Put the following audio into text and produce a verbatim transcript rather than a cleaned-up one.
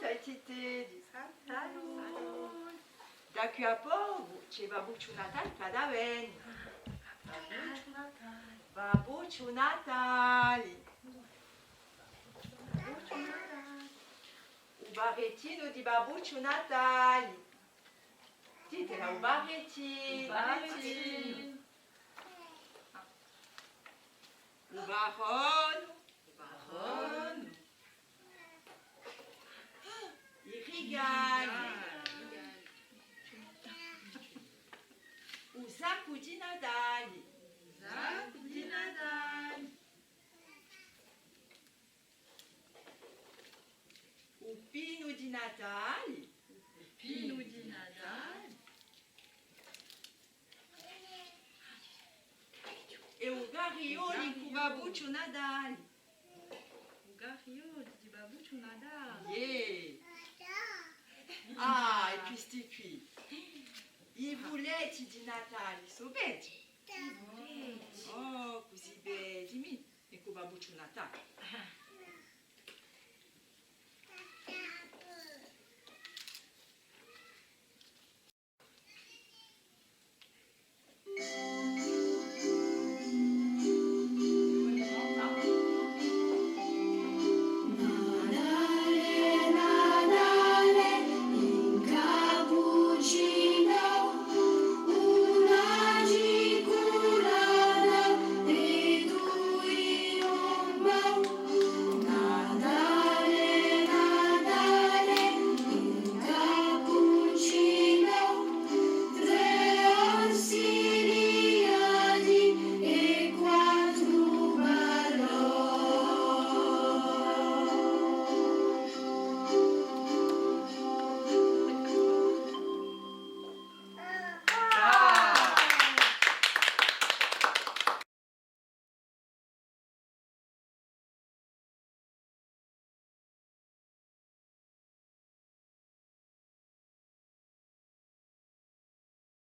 Salute, salute. Da quì à pocu ci hè Babbucciu Natale chì hà da veni. Babbucciu Natale. Babbucciu Natale. Babbucciu Natale. U barrettinu di Babbucciu Natale. Ditela, u barrettinu. U barrettinu. U barronu. U barronu. I rigali. U saccu di Natale. U saccu di Natale. U pinu di Natale. U pinu di Natale. È u carriolu cù Babbucciu Natale. U carriolu di Babbucciu Natale. Iè. Ah, è questi quì. I fuletti di Natale, sò belli? I fuletti. Oh, cusì belli, mì. È cù Babbucciu Natale.